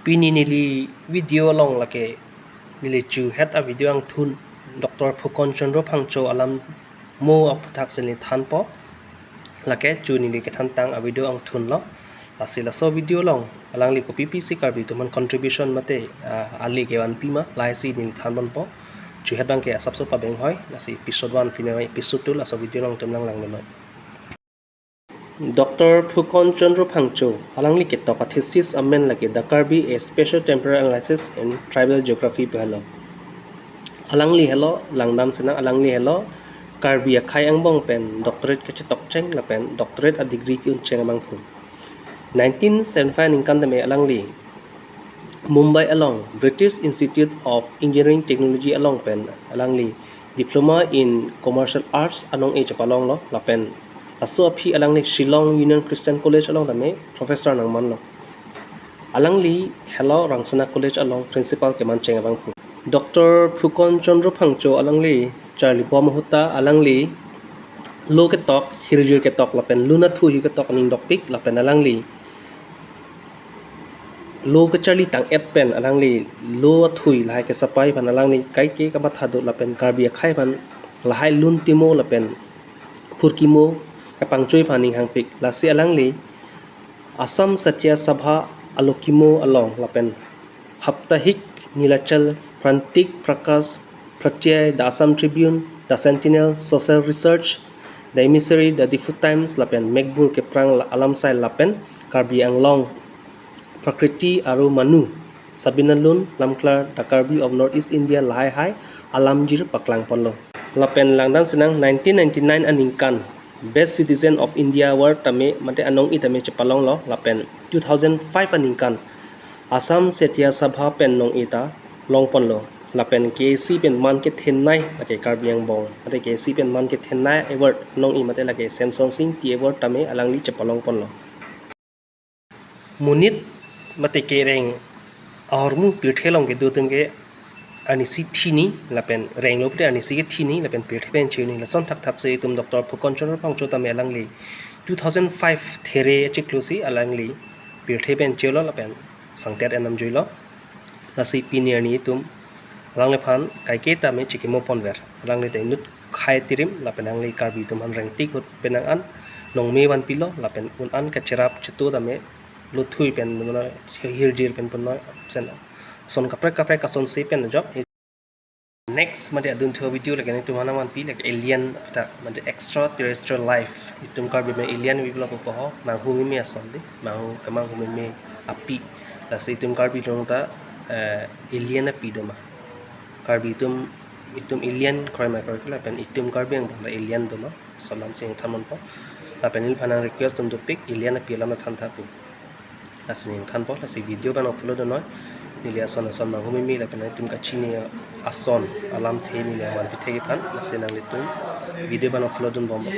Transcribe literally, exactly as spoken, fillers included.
Pini neli video along lake neli chuhet a video angthun Doctor Phukan Chandra Phangcho alam mo aphuthak si neli thanpo. Lake chu neli kethan tang a video angthun lo. Lasi laso video along alangli kopi pisi Karbi atum aphan contribution mate, ah, ali kevanpi ma lahai si neli thanponpo. Chuhet abangke asapso pabeng hoi. Lasi episode one pine episode two laso video along itum lang lang noi. Doctor Phukan Chandra Phangcho alangli ketok a thesis amen lake The Karbi, a Spatial Temporal Analysis in Tribal Geography pu helo. Alangli helo langdam sinang, alangli helo Karbi akhei angbong pen doctorate kachetok cheng lapen doctorate a degree ke-un cheng abangphu. Nineteen seventy-five aningkan tame alangli Mumbai along British Institute of Engineering Technology along pen alangli Diploma in Commercial Arts anong-e chepalonglo lapen laso aphi alangli Shillong Union Christian College along tame professor nangmanlo. Alangli helo Rangsina College along principal keman cheng abangphu. Doctor Phukan Chandra Phangcho alangli charlibom ahut ta alangli lo ketok, hirjir ketok lapen lun athui ketok aning dokpik lapen alangli lo kecharli tang-et pen alangli lo athui lahai kesapai aphan alangli kaike kamatha do lapen Karbi akhei aphan lahai lun timo lapen phurkimo kapangchoi aphan aning hangpik. Lasi alangli Assam Satya Sabha alokimo along lapen Haptahik Nilachal, Prantik Prakash, Pratyay, The Assam Tribune, The Sentinel, Social Research, The Emissary, The Diphu Times lapen Megbur Keprang la-, Alamsai lapen Karbi Anglong Prakriti aru Manu, Sabina Lun, Lamklar, The Karbi of North East India lahai hai alamjir paklangponlo. Lapen langdam sinang nineteen ninety-nine aningkan Best Citizen of India Award tame mate anong-e tame chepalonglo lapen two thousand five aningkan Assam Satya Sabha pen nong-e ta longponlo. Lapen K A C pen man kethenei lake Karbi Angbong mate K A C pen man kethenei award nong-e mate lake Semson Sing Tea Award tame alangli chepalongponlo. Monit mate kereng ahormu pirthe along kedo atum ke arnisi thini lapen renglo pute arnisi kethini lapen pirthe pen chini lason thakthak si itum Doctor Phukan Chandra Phangcho tame alangli two thousand five there achiklo si alangli pirthe pen chelo lapen sangtet enam juilo. Lasi pini arni itum alangliphan kaike tame chikimo ponver. Alangli ta inut khei tirim lapen alangli Karbi atum aphan rengtik ahut penang an nongme vanpilo lapen un an kacherap chetu tame lothui pen punnoi, hirjir pen punnoi, sen ason kaprek kaprek asonsi pen ajok. Next mate adunthu video lake nelitum aphan nangvanpi lake alien ta mate extraterrestrial life. Itum Karbi pen alien pu pulo pupo ho, manghu meme ason dei, manghu kemanghu meme api. Lasi itum Karbi along ta, eh, alien api doma. Karbi atum, itum alien kroima kroi lapen itum Karbi Angbong ta alien doma. Laso alam si nangthanponpo. Lapen neliphan nang request atum dopik, alien api alam nangthantha pu. Lasi nangthanpo, lasi video abang follow dun noi. Neli ason ason manghu meme lapen itum kachini ason alamthe neli nangvanpi thekji aphan. Lasi nanglitum video abang follow dunbompo.